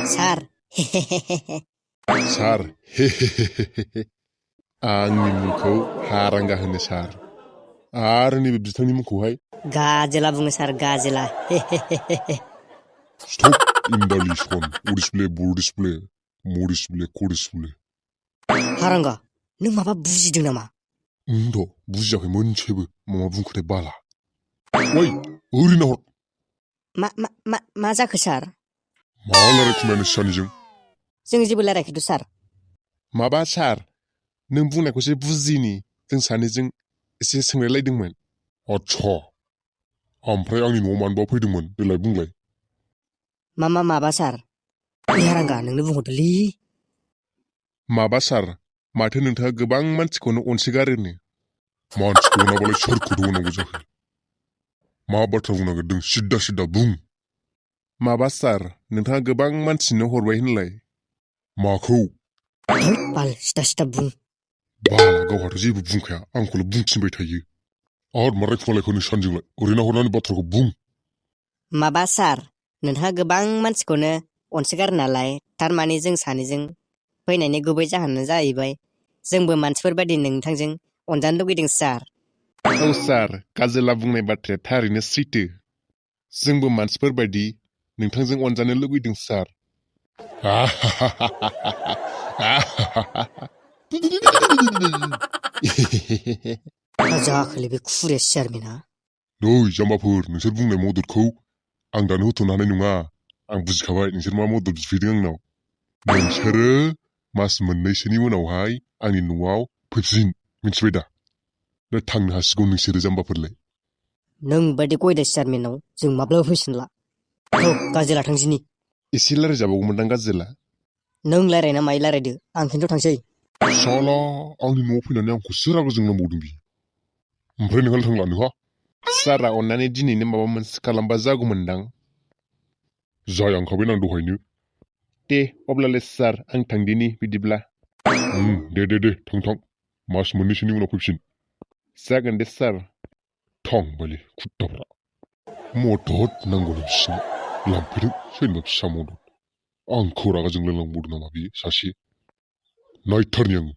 सार सार आंनि मुंखौ हारांगा होनो सार आरो नैबे बिथांनि मुंखौहाय गाजेला बुङो सार गाजेला स्टप इन्डालिसन उरिसप्ले बुरिसप्ले मरिसप्ले करिसप्ले हारांगा नों माबा बुजिदों नामा? बुजियाखै मोनसेबो मामा बुंखोथाय बाला ओइ ओरैनो हर मा जाखो सार? मा रायलायखुमाया नोंसोर सानैजों? जों जेबो रायलायाखैथ' सार। माबा सार नों बुंनायखौसो बुजिनि जों सानैजों एसे सोंलायलायदोंमोन। आच्छा ओमफ्राय आंनि न'आव मानोबा फैदोंमोन देलाय बुंलाय। माबा सार हारांगा नोंनो बुंहरदोलै। माबा सार माथो नोंथाङा गोबां मानसिखौनो अनसोगारोनो। मानसिखौ अनाबालाय सोरखौथो अनांगौ जाखो? मा बाथ्रा बुंनो नागिरदों सिदा बुं। माबा सार नोंथाङा गोबां मानसिनो हरबाय होनलाय। माखौ? बाल सिदा बुं। बाला गावहाथ' जेबो बुंखाया आंखौल' बुंथिनबाय थायो। आर मा रायखुमालायखो नों सानजोंलाय ओरैनो हरनानै बाथ्राखौ बुं। माबा सार नोंथाङा गोबां मानसिखौनो अनसोगारो नालाय थारमाने जों सानैजों फैनायनि गुबै जाहोनानो जाहैबाय जोंबो मानसिफोर बायदि नोंथांजों अनजानो लुगैदों सार। औ सार गाजोला बुंनाय बाथ्राया थारैनो सैथो। जोंबो मानसिफोर बायदि नोंथांजों अनजानो लुगैदों सार। मा जाखोलै बे खुरिया सियारमेना? नै जाम्बाफोर नोंसोर बुंनाय मददखौ आं दानो होथ'नो हानाय नङा। आं बुजिखाबाय नोंसोर मा मदद बिफैदों आंनाव। नोंसोरो मास मोननैसोनि उनावहाय आंनि न'आव फैफिन मिथिबाय दा? दा थांनो हासिगौ नोंसोरो जाम्बाफोरलाय। नों बायदि गयदा सियारमेनाव जों माब्लाबा फैफिनला। औ गाजेला थांदिनि। एसे रायज्लायजाबावगौमोनदां गाजेला। नों रायज्लायना माइ रायज्लायदो आं खिन्थु थांसै। साला आंनि न'आव फैनानै आंखौसो रागा जोंनांबावदों बियो। ओमफ्राय नोंहालाय थांला नोंहा? सारा अननानै दिनैनो माबा मोनसे खालामबा जागौमोनदां। जायांखाबाय आं दहायनो। दे अब्लालाय सार आं थांदिनि बिदिब्ला। दे थां मास मोननैसोनि उनाव फैफिन। जागोन दे सार। थांबायलै खुट्टाफ्रा मदद नांगौनो बिसिनो लांफैदों सोरनिबा फिसा मदद। आंखौ रागा जोंलायलांबावदों नामा बियो सासे? नायथारनि आङो।